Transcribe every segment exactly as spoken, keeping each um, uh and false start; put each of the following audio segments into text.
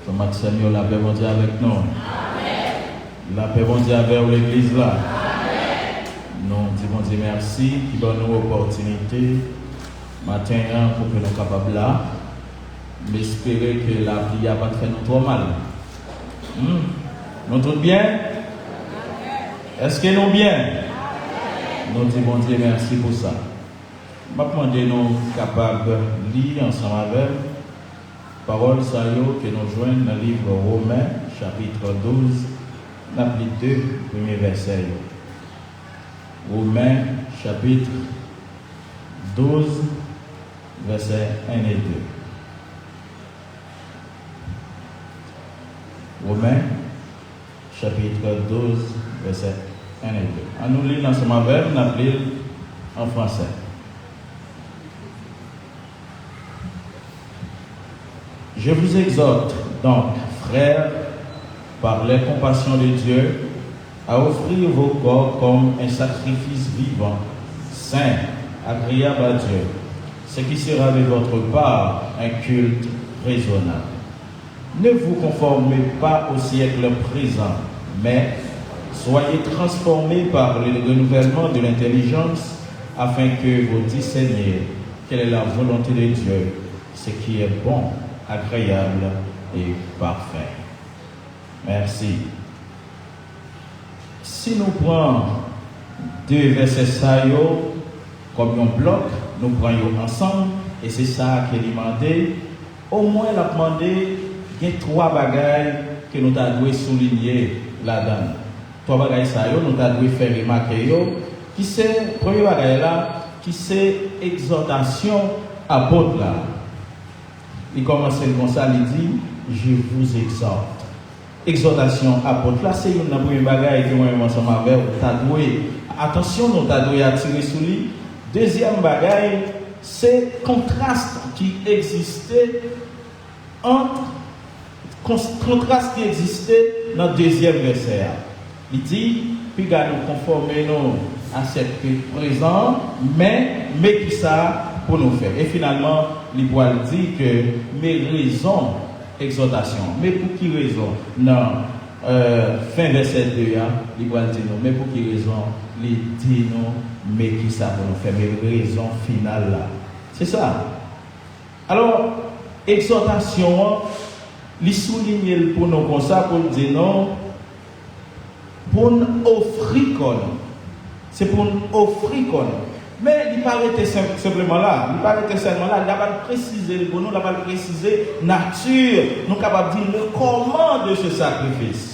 Frè m ak sè m yo, lapè Bondye avèk nou. Lapè Bondye avè w, legliz la. Nou di Bondye mèsi ki ban nou opòtinite maten an pou ke nou kapab la. M espere ke lapli a pa t fè nou twò mal. Hmm? Nou tout byen? Èske nou byen? Nou di Bondye mèsi pou sa. M ap mande nou kapab li ansanm avè m pawòl sa yo ke nou jwenn nan liv Women, chapit douz, n ap li de premye vèsè yo. Women, chapit douz, vèsè en e de. Women, chapit douz, vèsè en e de. Ann nou li l ansanm avè m, n ap li l an fransè. Je vous exhorte donc, frères, par les compassions de Dieu, à offrir vos corps comme un sacrifice vivant, saint, agréable à Dieu, ce qui sera de votre part un culte raisonnable. Ne vous conformez pas au siècle présent, mais soyez transformés par le renouvellement de l'intelligence, afin que vous discerniez quelle est la volonté de Dieu, ce qui est bon, agréable et parfait. Merci. Si nou pran de vèsè sa yo kòm yon blòk, nou pran yo ansanm, e se sa ke li mande, omwen l ap mande gen twa bagay ke nou ta dwe soulinye ladan l. Twa bagay sa yo, nou ta dwe fè remake yo, ki se, premye bagay la, ki se egzòtasyon apot la. Li kòmanse l konsa, li di, Je vous exhorte. Egzòtasyon apot la, se youn nan premye bagay ke mwen menm ansanm avè w ta dwe, atansyon nou ta dwe atire sou li. Dezyèm bagay, se kontras ki egziste ant, kons- kontras ki egziste nan dezyèm vèsè a. Li di, piga nou konfòme nou a syèk prezan an, men, men kisa pou nou fè. E finalman, li pral di ke, men rezon egzòtasyon. Men pou ki rezon nan, euh, fen vèsè de a, li pral di nou, men pou ki rezon li di nou, men kisa pou nou fè, men rezon final la. Se sa. Alò, egzòtasyon an, li soulinye l pou nou konsa, pou l di nou, pou n ofri kò nou. Se pou n ofri kò nou. Men li pa rete senp- senpleman la. Li pa rete sèlman la. Li ap al presize l pou nou. Li ap al presize nati, nou kapab di le comment de ce sacrifice.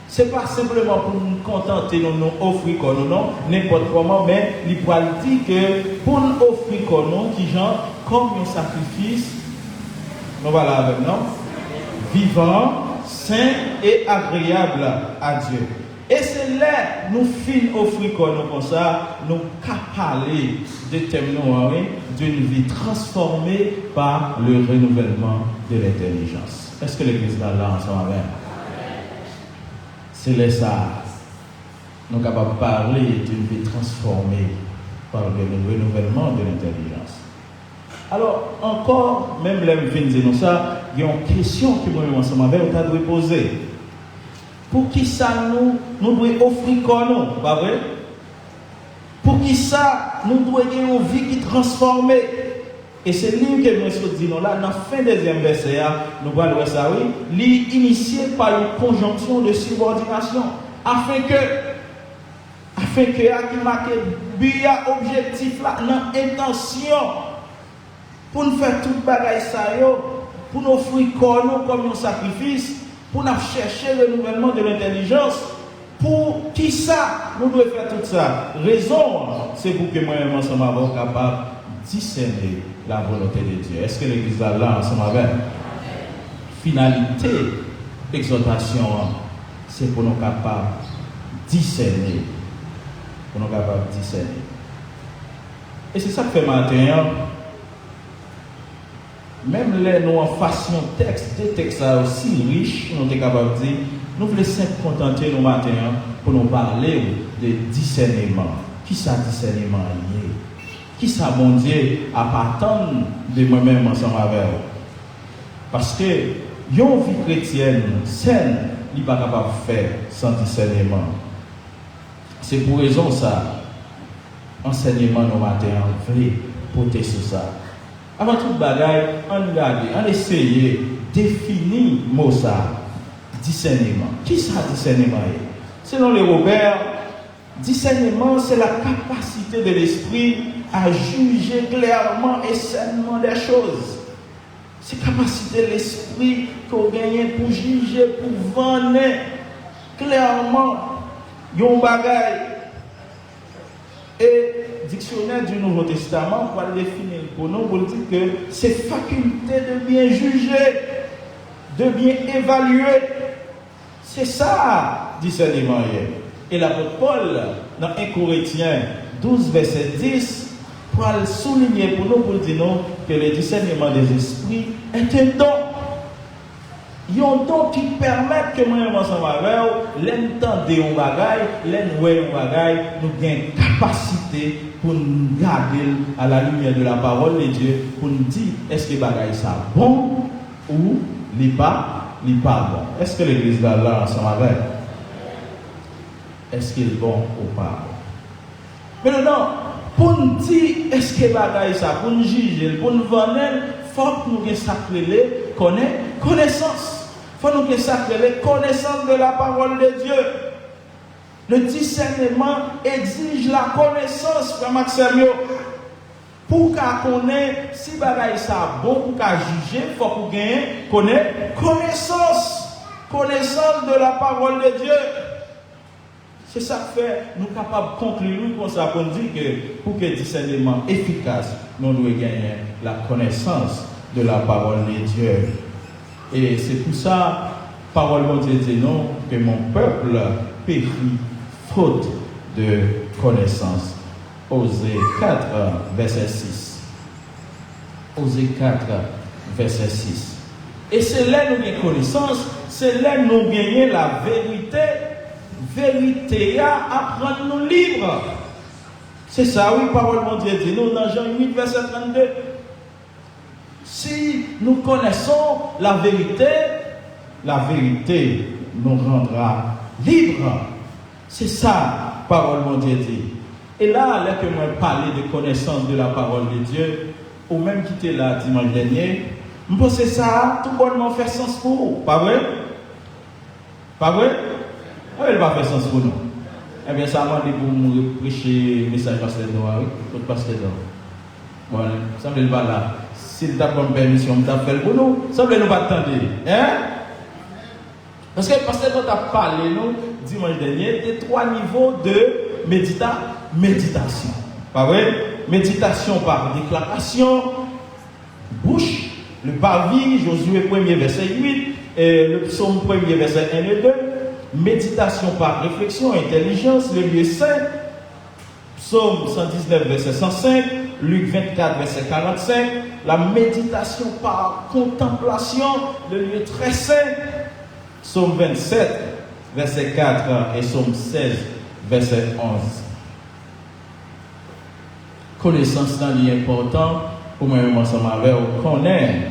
Se pa senpleman pou n kontante nou, nou ofri kò nou, non, nenpòt kòman, men li pral di ke pou n ofri kò nou, kijan, kòm yon sakrifis, nou pa la avè m, non? Vivan, sen e agreyab a Dye. E se lè nou fin ofri kò nou konsa, nou ka pale de tèm nou an, wi, d'une vie transformée par le renouvellement de l'intelligence. Èske legliz la la ansanm avè m? Se lè sa a, nou kapab pale d'une vie transformée par le renouvellement de l'intelligence. Alò, ankò, menm lè m fin di nou sa, gen yon kesyon ke mwen menm ansanm avè w ta dwe poze. Poukisa nou, nou dwe ofri kò nou, pa vre? Poukisa nou dwe gen yon vi ki transfòme? E se li ke mwen sot di nou la, nan fen dezyèm vèsè a, nou pral wè sa, wi. Li inisye pa yon conjonction de subordination. Afin que, afin que a ki make bi a, objektif la, nan entansyon pou n fè tout bagay sa yo, pou n ofri kò nou kòm yon sakrifis, pou n ap chèche renouvèlman de lentèlijans. Pou kisa nou dwe fè tout sa? Rezon an, se pou ke mwen menm ansanm avè w kapab disène la volonté de Dieu. Èske legliz la la ansanm avè m? Finalite egzòtasyon an, se pou nou kapab disène. Pou nou kapab disène. E se sa k fè maten an, menm lè nou anfas yon tèks, de tèks sa yo si rich, nou te kapab di, nou vle senp kontante nou maten an pou nou pale w de disèneman. Kisa disèneman an ye? Kisa Bondye ap atann de mwen menm ansanm avè w? Paske Yon vi kretyèn sèn, li pa kapab fèt san disèneman. Se pou rezon sa, ansèyman nou maten an vle pote sou sa. Avan tout bagay, ann gade, ann eseye defini mo sa, disèneman. Kisa disèneman ye? Selon Le Robert, disèneman se la kapasite de lespri a jije klèman e sènman dè choz. Se kapasite lespri ke w genyen pou jije, pou vannen klèman yon bagay. E diksyonè di Nouvo Testaman pral defini l pou nou, pou l di ke se fakilte de byen jije, de byen evalye. Se sa disèneman ye. E lapot Pòl, nan en Korentyen douz vèsè dis, pral soulinye pou nou, pou l di nou ke le disèneman dè zespri est un don. Yon don ki pèmèt ke mwen menm ansanm avè w, lè n tande yon bagay, lè n wè yon bagay, nou gen kapasite pou n gade l à la lumière de la parole de Dieu, pou n di, èske bagay sa bon ou li pa, li pa bon? Èske legliz la la ansanm avè m? Èske l bon ou pa bon? Mentenan, pou n di èske bagay sa, pou n jije l, pou n vannen l, fòk nou gen sa k rele konnen, konesans. Fòk nou gen sa k rele connaissance de la parole de Dieu. Le discernement exige la connaissance, frè m ak sè m yo. Pou w ka konnen si bagay sa bon, pou w ka jije, fòk ou genyen konnen, konesans. Connaissance de la parole de Dieu. Se sa k fè nou kapab konkli, wi, konsa pou n di ke pou ke disèneman efikas, nou dwe genyen la connaissance de la parole de Dieu. E se pou sa, pawòl Bondye di nou ke mon peuple périt faute de connaissance. Oze kat, vèsè sis. Oze kat, vèsè sis. E se lè nou gen konesans, se lè nou genyen laverite, verite a ap rann nou lib. Se sa, wi, pawòl Bondye di nou nan Jan uit, vèsè trannde. Si nous connaissons la vérité, la vérité nous rendra libres. Se sa pawòl Bondye di. E la, lè ke mwen pale de connaissance de la parole de Dieu, ou menm ki te la dimanch dènye, m panse sa a toubònman fè sans pou ou, pa vre? Pa vre? Anben, li pa fè sans pou nou. Ebyen, sa mande pou m repreche mesaj pastè Nò a, wi. Kot pastè Nò? Bon, sanble l pa la. Si l t ap ban m pèmisyon, m t ap fè l pou nou. Sanble nou pa t tande, en? Paske pastè Nò t ap pale nou, dimanch dènye, de twa nivo de medita-, meditasyon. Pa vre? Meditasyon pa deklarasyon, bouch, le parvis, Josué premye, vèsè uit, e le psaume premye, vèsè en e de, meditasyon pa refleksyon, entèlijans, le lieu saint, psaume san diznèf, vèsè san senk, Lik vennkat, vèsè karannsenk, la méditation par contemplation, le lieu très saint, psaume vingt-sept, vèsè kat, e psaume seize, vèsè onze. Konesans lan li enpòtan pou mwen menm ansanm avè w konnen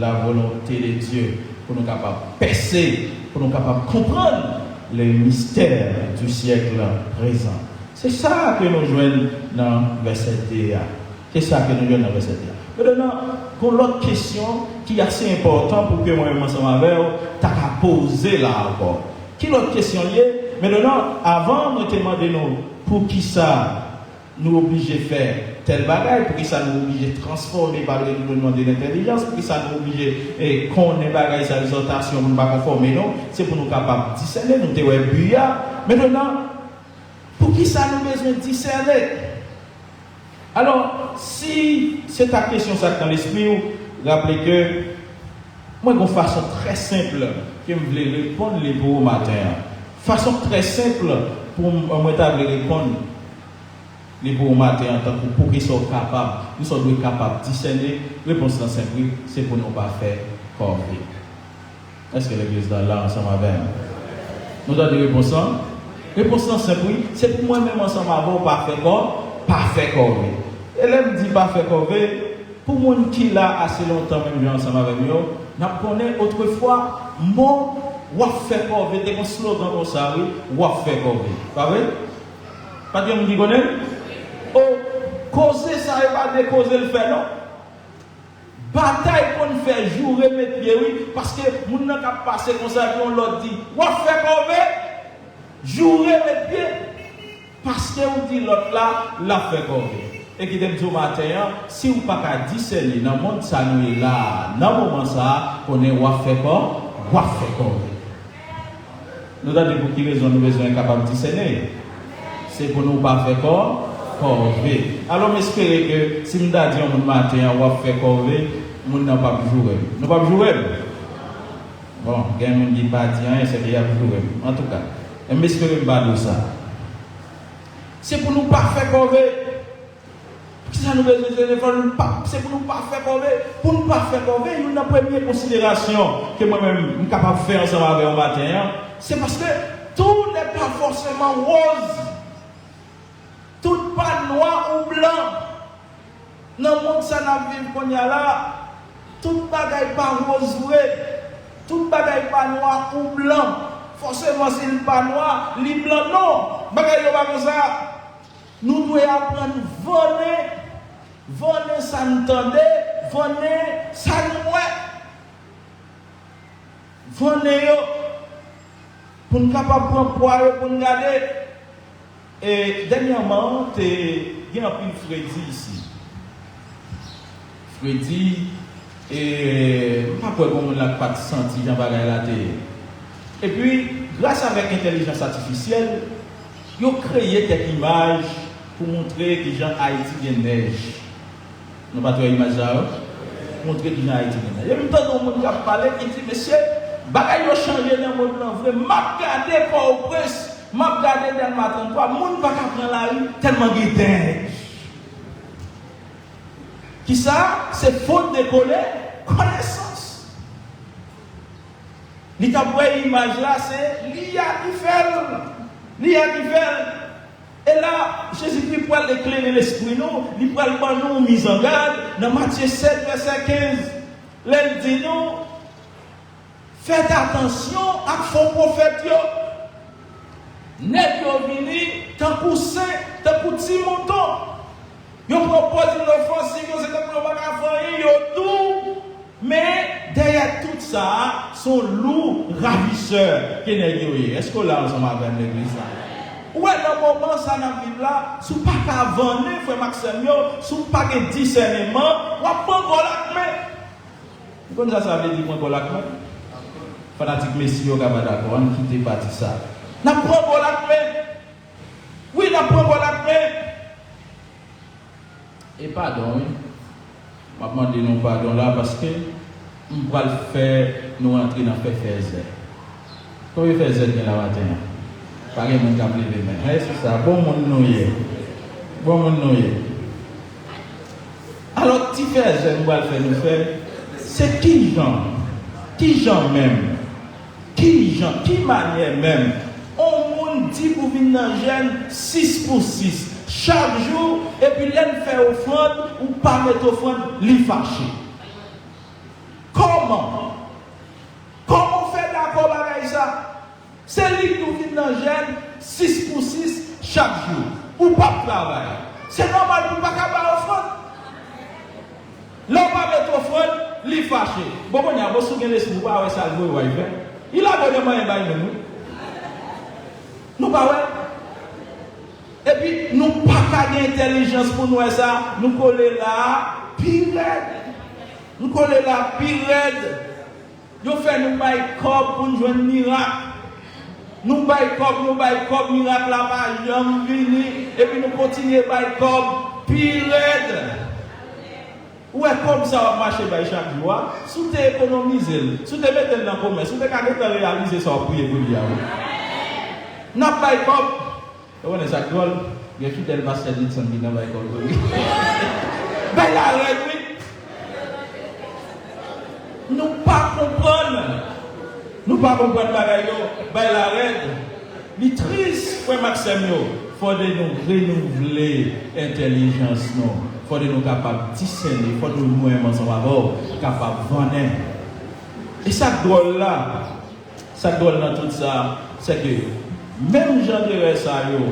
la volonté de Dieu, pou nou kapab pèse, pou nou kapab konprann le mystère du siècle présent. Se sa ke nou jwenn nan vèsè de a. Se sa ke nou jwenn nan vèsè de a. Mentenan, gon lòt kesyon ki ase enpòtan pou ke mwen menm ansanm avè w ta ka poze la ankò. Ki lòt kesyon l ye? Mentenan, avan, mwen te mande nou poukisa nou oblije fè tèl bagay, poukisa nou oblije transfòme pa le renouvellement de l'intelligence, poukisa nou oblije, eh, konnen bagay sa, egzòtasyon, pou nou pa konfòme nou, se pou nou kapab disène, nou te wè bi a. Mentenan, poukisa nou bezwen disène? Alò, si se ta kesyon sa k nan lespri w, raple ke mwen gon fason trè senp ke m vle reponn li pou ou maten an. Fason trè senp pou m, mwen ta vle reponn li pou ou maten an, tankou pou ki sa w kapab, pou sa w dwe kapab disène, repons lan senp wi, se pou nou pa fè kòve. Èske legliz la la ansanm avè m? Nou tande repons lan? Repons lan senp wi, se pou mwen menm ansanm avè w pa fè kò, pa fè kòve. E lè m di pa fè kòve, pou moun ki la ase lontan menm jan ansanm avè m yo, N ap konnen otrefwa, mo w ap fè kòve, te gen slogan konsa, wi, w ap fè kòve. Pa vre? Pa t gen moun ki konnen l? O, koze sa yo pa de koze l fè, non. Batay konn fè joure met pye, wi, paske moun nan k ap pase konsa, gen yon lòt di, w ap fè kòve, joure met pye. Paske w di lòt la, l ap fè kòve. E kite m di w maten an, si w pa ka disène nan mond sa nou ye la a, nan moman sa a, konnen w ap fè kò, w ap fè kòve. Nou tande pou ki rezon nou bezwen kapab disène? Se pou nou pa fè kò, kòve. Alò, m espere ke si m ta di yon moun maten an, w ap fè kòve, moun nan p ap joure m. Nou p ap joure m? Bon, gen moun ki pa di anyen, sèke y ap joure m. Antouka, e m espere m pa di w sa. Se pou nou pa fè kòve. Poukisa nou bezwen telefòn? Nou pa, se pou nou pa fè kòve. Pou nou pa fè kòve, youn nan premye konsiderasyon ke mwen menm m kapab fè ansanm avè w maten an, se paske tout n'est pas forcément rose. Tout pa nwa ou blan. Nan mond sa n ap viv kounye a la, tout bagay pa wòz vre. Tout bagay pa nwa ou blan. Fòseman, si l pa nwa, li blan. Non, bagay yo pa konsa. Nou dwe aprann vannen, vannen sa n tande, vannen sa n wè. Vannen yo, pou n kapab pran pwa yo, pou n gade. E dènyèman, te gen anpil fredi isi. Fredi, e m pa kwè gen moun la k pa t santi jan bagay la te ye. Epi, gras avèk entèlijans atifisyèl, yo kreye kèk imaj pou montre kijan Ayiti gen nèj. Nou pa t wè imaj sa yo? Montre kijan Ayiti gen nèj. Epi m tande yon moun k ap pale ki di, mesye, bagay yo chanje nan mond lan vre. M ap gade Pòtoprens, m ap gade Dèlma trannntwa, moun pa ka pran lari tèlman gen nèj. Kisa? Se faute de kole-, konesans. Li t ap wè imaj la, se li a ki fè l. Li a ki fè l. E la, Jezikri pral eklere lespri nou, li pral ban nou yon mizangad nan Matye sèt, vèsè kenz. Lè l di nou, fèt atansyon ak fo pwofèt yo. Nèg yo vini tankou sen, tankou ti mouton. Yo pran pòz inofansif, yo se tankou yo pa ka fè anyen, yo dou. Men, dèyè tout sa a, se yon lou ravisè ke nèg yo ye. Èske w la ansanm avè m, legliz la? Ou wè, nan moman sa n ap viv la, si w pa ka vannen, frè m ak sè m yo, si w pa gen disèneman, w ap pran gòl ak men. Ou konn sa sa vle di pran gòl ak men? Fanatik Messi yo ka pa dakò, ann kite pati sa. N ap pran gòl ak men. Wi, n ap pran gòl ak men. E padon, wi. M ap mande nou padon la paske m pral fè nou rantre nan fè fèzè. Konbyen fèzè k gen la maten an? Pa gen moun k ap leve men. Hey, se sa, bon moun nou ye. Bon moun nou ye. Alò, ti fèzè m pral fè nou fè, se kijan, kijan menm, kijan, ki manyè menm, on moun di pou vin nan jèn sis pou sis chak jou, epi lè n fè ofrann, ou pa met ofrann, li fache. Kòman? Kòman w fè dakò bagay sa? Se li k di w vin nan jèn sis pou sis chak jou. Ou p ap travay. Se nòmal pou w pa ka bay ofrann. Lè w pa met ofrann, li fache. Bon, kounye a, bon, si w gen lespri, ou pa wè sa l voye w al fè? Li lage w nan manyen bay menm, wi. Nou pa wè? Epi, nou pa ka gen entèlijans pou n wè sa, nou kole la a pi rèd. Nou kole la a pi rèd. Yo fè nou bay kòb pou n jwenn mirak. Nou bay kòb, nou bay kòb, mirak la pa janm vini. Epi nou kontinye bay kòb pi rèd. Ou wè kòb sa w ap mache bay chak jou a, si w te ekonomize l, si w te mete l nan komès, ou te ka gentan reyalize sa w ap priye pou li a, wi. N ap bay kòb. Ou konnen sa k dwòl? Gen fidèl pastè Didson ki nan bay kòb tou, wi. Bay la rèd, wi. Nou pa konprann. Nou pa konprann bagay yo. Bay la rèd. Li tris, frè m ak sè m yo. Fòde nou renouvle entèlijans nou. Fòde nou kapab disène. Fòde nou, nou menm ansanm avè w, kapab vannen. E sa k dwòl la, sa k dwòl nan tout sa, se ke menm jan de erè sa yo,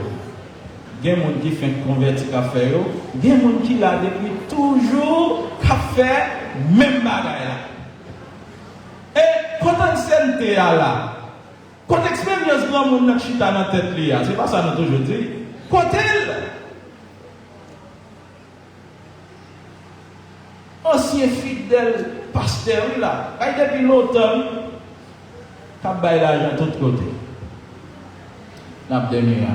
gen moun ki fenk konvèti k ap fè yo, gen moun ki la depi toujou k ap fè menm bagay la. E kote ansènte a la? Kote eksperyans granmoun nan k chita nan tèt li a? Se pa sa nou toujou di? Kote l? Ansyen fidèl pastè wi la, bay depi lontan wi, k ap bay lajan tout kote. N ap dènye a.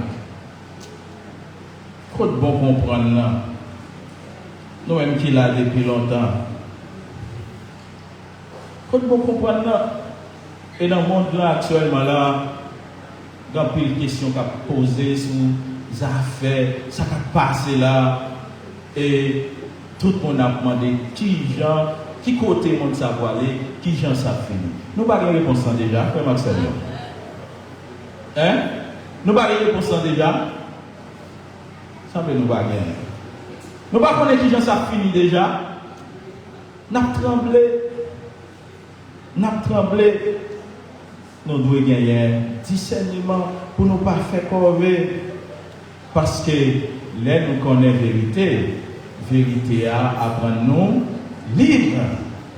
Kot bon konprann nan? Nou menm ki la depi lontan. Kot bon konprann nan? E nan mond lan aktyèlman la, gen anpil kesyon k ap poze sou zafè sa k ap pase la. E tout moun ap mande kijan, ki kote mond sa pwale, kijan sa fini. Nou pa gen repons lan deja, frè m ak sè m yo? Hein? Nou pa gen repons lan deja? Sanble nou pa gen. Nou pa konnen kijan sa fini deja? N ap tranble. N ap tranble. Nou dwe genyen disèneman pou nou pa fè kòve. Paske lè nou konnen verite, verite a ap rann nou lib.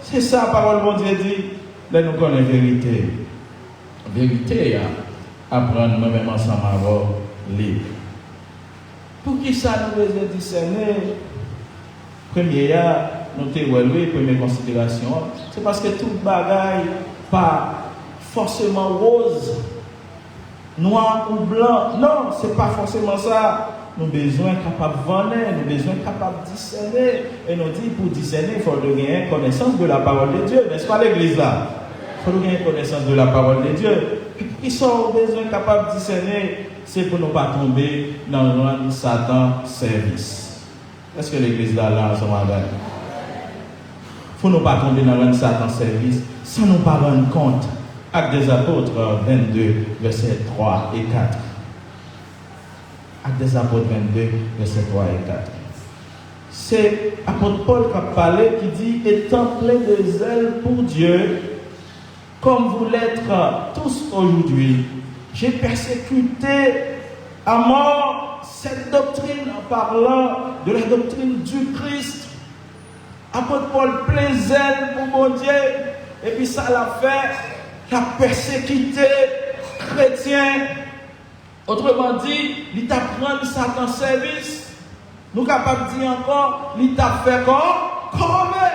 Se sa pawòl Bondye di. Lè nou konnen verite, verite a ap rann mwen menm ansanm avè w lib. Poukisa nou bezwen disène? Premye a, nou te wè l wi, premye konsiderasyon an, se paske tout bagay pa fòseman woz, nwa ou blan. Non, se pa fòseman sa. Nou bezwen kapab vannen, nou bezwen kapab disène. E nou di pou disène, fò nou genyen connaissance de la parole de Dieu, n'est-ce pas, legliz la? Fò nou genyen connaissance de la parole de Dieu. Poukisa w bezwen kapab disène? Se pou nou pa tonbe nan rann Satan sèvis. Èske legliz la la ansanm avè m? Fò nou pa tonbe nan rann Satan sèvis san nou pa rann kont. Actes des Apôtres vennde, vèsè twa e kat. Actes des Apôtres vennde, vèsè twa e kat. Se apot Pòl k ap pale, ki di, étant plein de zèle pour Dieu, comme vous l'êtes tous aujourd'hui, j'ai persécuté à mort cette doctrine en parlant de la doctrine du Christ. Apot Pòl plen zèl pou Bondye, epi sa l ap fè, l ap pèsekite kretyen. Otreman di, li t ap rann Satan sèvis. Nou kapab di ankò, li t ap fè kò, kòve.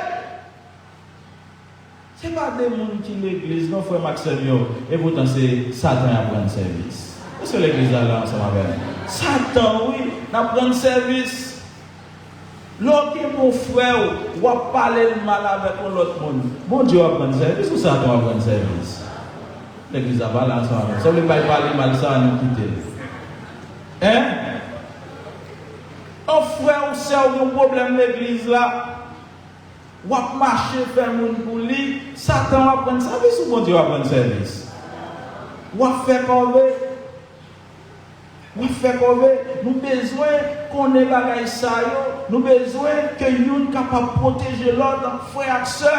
Se pa de moun ki legliz non, frè m ak sè m yo, epoutan se Satan y ap rann sèvis. Èske legliz la la ansanm avè m? Satan wi, n ap rann sèvis. Lè w gen bon frè w, w ap pale l mal avèk yon lòt moun, Bondye w ap rann sèvis ou Satan w ap rann sèvis? Legliz la pa la ansanm avè m. Sa vle bay pale mal sa a, nou kite l. Hein? Yon frè ou sè w gen yon pwoblèm legliz la, w ap mache fè moun pou li, Satan w ap rann sèvis ou Bondye w ap rann sèvis? W ap fè kòve. W ap fè kòve. Nou bezwen konnen bagay sa yo. Nou bezwen ke youn kapab pwoteje lòt, frè ak sè.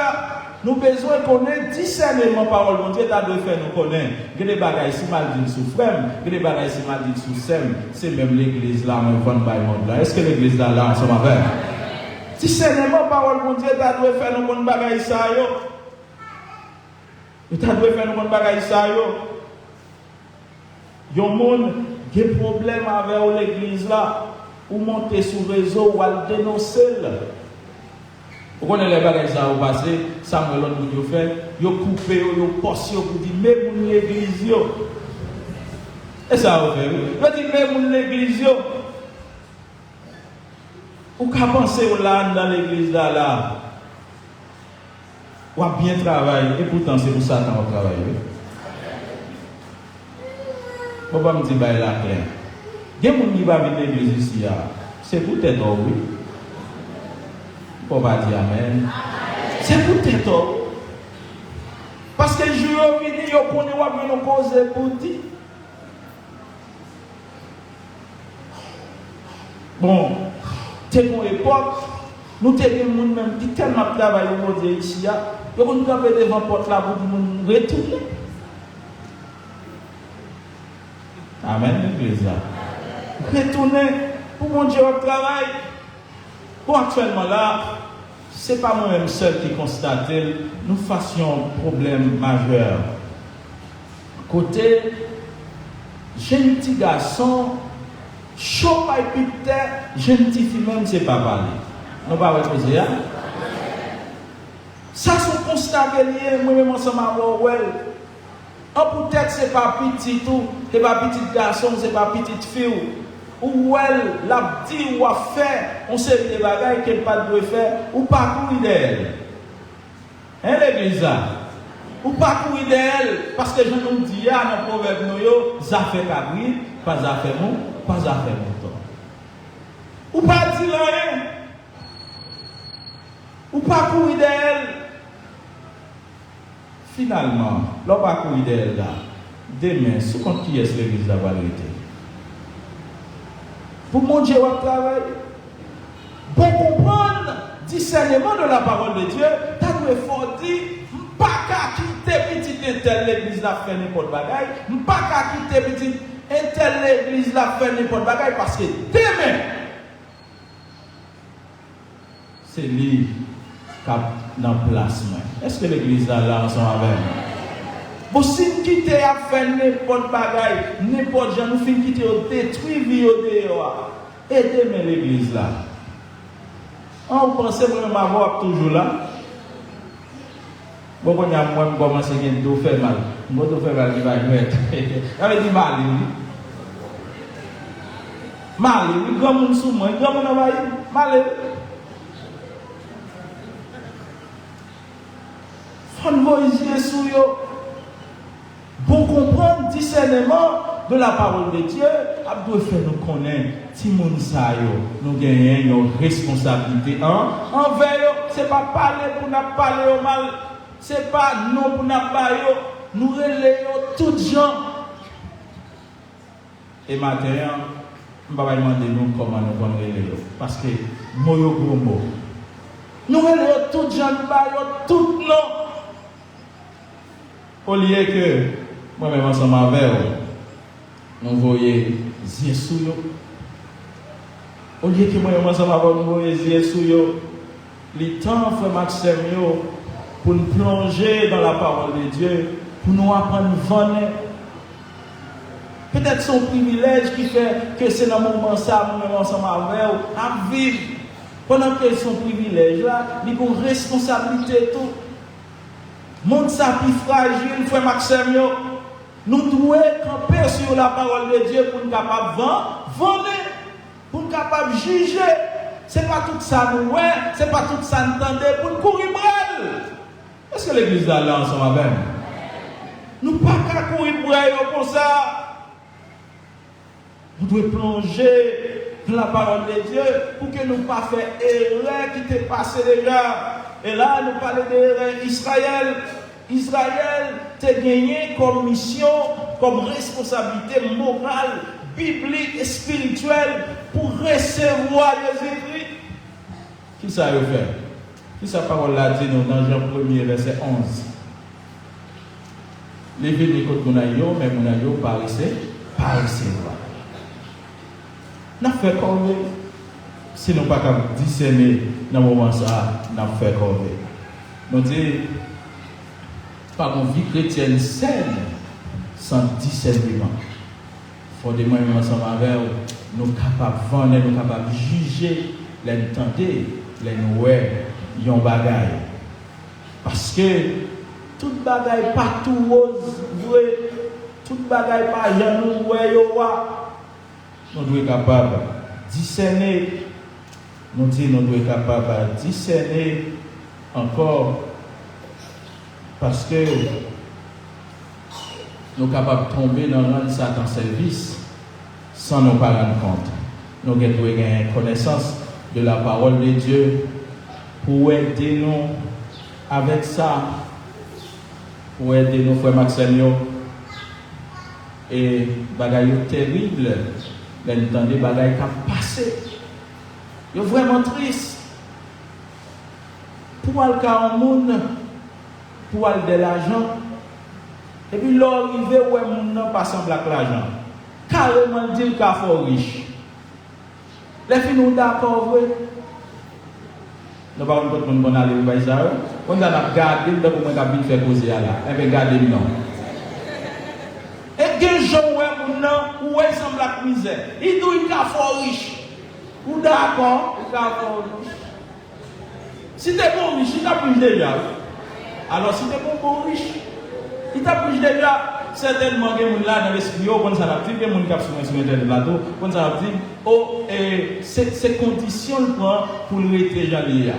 Nou bezwen konnen disèneman pawòl Bondye ta dwe fè nou konnen. Gen de bagay, si m al di l sou frè m, gen de bagay, si m al di l sou sè m, se menm legliz la mwen vann bay mond lan. Èske legliz la la ansanm avè m? Disèneman pawòl Bondye ta dwe fè nou konn bagay sa yo. Li ta dwe fè nou konn bagay sa yo. Yon moun gen pwoblèm avè w legliz la, ou monte sou rezo, w al denonse l. Ou konnen lè bagay sa yo pase, sa m wè lòt moun yo fè, yo koupe yo, yo pòs yo pou di, men moun legliz yo. E sa yo fè wi. Yo di, men moun legliz yo. Ou ka panse w la anndan legliz la la, w ap byen travay, epoutan se pou Satan w ap travay wi. Bon, ban m di bagay la klè. Gen moun ki pa vin legliz isi a, se pou tèt ou wi. Fò w pa di amèn. Se pou tèt ou. Paske jou yo vini, yo konnen w ap jwenn yon koze pou di. Bon, te gen yon epòk, nou te gen moun menm ki tèlman ap travay pou Bondye isi a, Yo konn kanpe devan pòt la pou di moun retounen. Amèn, legliz la. Retounen pou Bondye w ap travay. Bon, aktyèlman la, se pa mwen menm sèl ki konstate l, nou fas yon pwoblèm majè. Kote jenn ti gason cho bay pit tè, jenn ti fi menm se pa pale. Nou pa wè koze a? Sa se yon konsta ke l ye, mwen menm ansanm avè w wè l. An poutèt se pa pitit ou, se pa pitit gason w, se pa pitit fi w. Ou wè l, l ap di, w ap fè yon seri de bagay ke l pa t dwe fè, ou pa kouri dèyè l. Hein, legliz la? Ou pa kouri dèyè l, paske jan nou di a nan pwovèb nou yo, zafè kabrit, pa zafè mou, pa zafè mouton. Ou pa di l anyen. Ou pa kouri dèyè l. Finalman, lè w pa kouri dèyè l la, demen, sou kont kiyès legliz la pral rete? Pou Bondye w ap travay. Bon konprann, disèneman de la parole de Dieu, ta dwe fè w di, "M pa ka kite pitit entèl legliz la fè nenpòt bagay, m pa ka kite pitit entèl legliz la fè nenpòt bagay, paske demen, se li k ap nan plas mwen." Èske legliz la la ansanm avè m? Bon, si n kite y ap fè nenpòt bagay, nenpòt jan, nou fin kite yo detwi vi yo deyò a, e demen legliz la? An, ou panse mwen menm avè w ap toujou la? Bon, kounye a, mwen, m kòmanse gen do fè mal. M gen do fè mal ki pa jwèt. Sa vle di m ale, wi. M ale, wi. Granmoun sou mwen. Granmoun anvayi m. M ale, wi. Fò n voye zye sou yo. Bon konprann, disèneman de la parole de Dieu ap dwe fè nou konnen timoun sa yo, nou genyen yon responsablite an, anvè yo. Se pa pale pou n ap pale yo mal, se pa non pou n ap ba yo, nou rele yo tout jan. E maten an, m pa pral mande nou kòman nou konn rele yo, paske mo yo gwo mo. Nou rele yo tout jan, nou ba yo tout non. Olye ke mwen menm ansanm avè w, nou voye zye sou yo. Olye ke mwen menm ansanm avè w, nou voye zye sou yo, li tan, frè m ak sè m yo, pou n plonje dans la parole de Dieu, pou nou aprann vannen. Petèt se yon privilèj ki fè ke se nan moman sa a, mwen menm ansanm avè w, n ap viv. Pandan ke se yon privilèj la, li gen yon responsablite tou. Mond sa pi frajil, frè m ak sè m yo. Nou dwe kanpe sou la parole de Dieu pou n kapab van-, vannen, pou n kapab jije. Se pa tout sa nou wè, se pa tout sa n tande pou n kouri bral. Èske legliz la la ansanm avè m? Nou pa ka kouri bral yo konsa. Nou dwe plonje dans la parole de Dieu pou ke nou pa fè erè ki te pase deja. E la, nou pale de erè Izrayèl. Izrayèl te genyen kòm misyon, kòm responsablite moral, biblik, espirityèl pou resevwa Jezikri. Kisa yo fè? Kisa pawòl la di nou nan Jan premye, vèsè onz? Li vini kot moun an yo, men moun an yo pa rese-, pa resevwa. N ap fè kòve. Si nou pa kab disène nan moman sa a, n ap fè kòve. Nou di, pa gon vi kretyèn sèn san disèneman. Fò de mwen menm ansanm avè w, nou kapab vannen, nou kapab jije lè n tande, lè n wè yon bagay. Paske tout bagay pa tou woz vre, tout bagay pa jan nou wè yo a. Nou dwe kapab disène. Nou di nou dwe kapab disène ankò, paske nou kapab tonbe nan rann Satan sèvis san nou pa rann kont. Nou gen dwe genyen konesans de la parole de Dieu pou ede nou avèk sa, pou ede nou, frè m ak sè m yo. E bagay yo terib lè n tande bagay k ap pase. Yo vrèman tris. Pou w al ka yon moun, pou al dèyè lajan. Epi lè w rive, w wè moun nan pa sanble ak lajan. Kareman, l di l ka fè w rich. Lè fini, w dakò vre. Nou pa konn kot moun konn ale pou bay sa yo. Konn sa n ap gade m tankou mwen k ap vin fè koze a la. Enben, gade m non. E gen jan w wè moun nan, ou wè l sanble ak mizè. Li di w li ka fè w rich. Ou dakò, li ka fè w rich. Si te bon rich, li t ap rich deja, wi. Alò, si te bon bon rich, li t ap rich deja. Sètènman, gen moun la, nan lespri yo, konn sa l ap di, gen moun k ap swiv mwen sou entènèt la tou, konn sa l ap di, o, e, se, se kondisyon l pran pou l rete jan l ye a.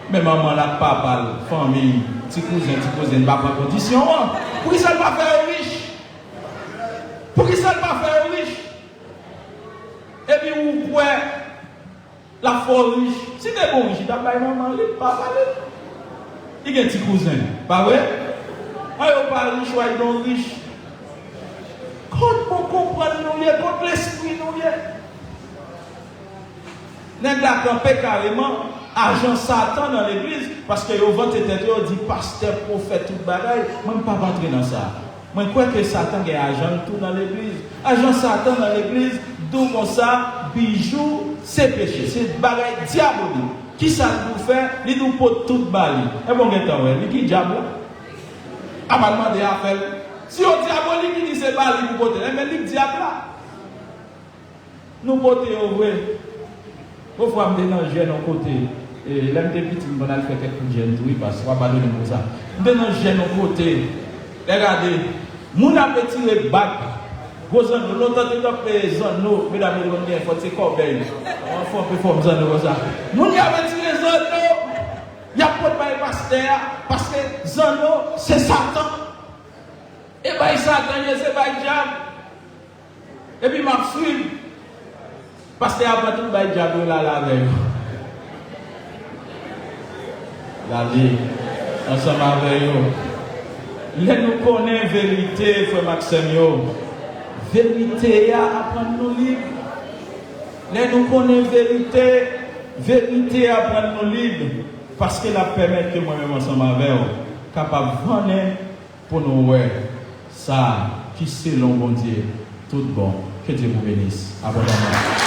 Men manman l ak papa l, fanmi, ti kouzen, ti kouzin, pa pran kondisyon an. Poukisa l pa fè yo rich? Poukisa l pa fè yo rich? Epi ou kwè l ap fè w rich. Si te bon rich, li t ap bay manman li, papa li. Li gen ti kouzen, pa vre? An yo pa rich, why don't rich? Kot bon konprann nou ye, kot lespri nou ye? Nèg la kanpe kareman, ajan Satan nan legliz, paske yo vante tèt yo, yo di pastè, pwofèt, tout bagay. Mwen, m p ap antre nan sa. Mwen kwè ke Satan gen ajan l tou nan legliz. Ajan Satan nan legliz di w konsa, bijou se peche, se bagay dyabolik. Kisa l di w fè? Li di w pot tout ba li. Enben w gentan wè, li ki dyab la. Apa l mande afè l? Si yo dyabolik, li di se ba li pou pote l. Enben li k dyab la. Nou pote yo vre. Yon fwa m te nan jèn yon kote, e, lè m te piti, m konn al fè kèk kout jèn tou, wi, pas, w a padone m pou sa. M te nan jèn yon kote, lè gade, moun ap retire bag, gwo zanno, lontan te t ap peye zanno, medam yo te konn gen fòt, se kòbèy. Mwen fè yon pèfòm zanno konsa. Moun y ap retire zanno, y ap pot bay pastè a, paske zanno, se Satan. E bay Satan ye, se bay dyab. Epi m ap swiv. Pastè a pran tout bay dyab yo l ale avè yo. L ale ansanm avè yo. Lè nou konnen verite, frè m ak sè m yo, verite a ap rann nou lib. Lè nou konnen verite, verite a ap rann nou lib. Paske l ap pèmèt ke mwen menm ansanm avè w kapab vannen pou nou wè sa ki selon Bondye tout bon. Que Dieu vous bénisse abondamment.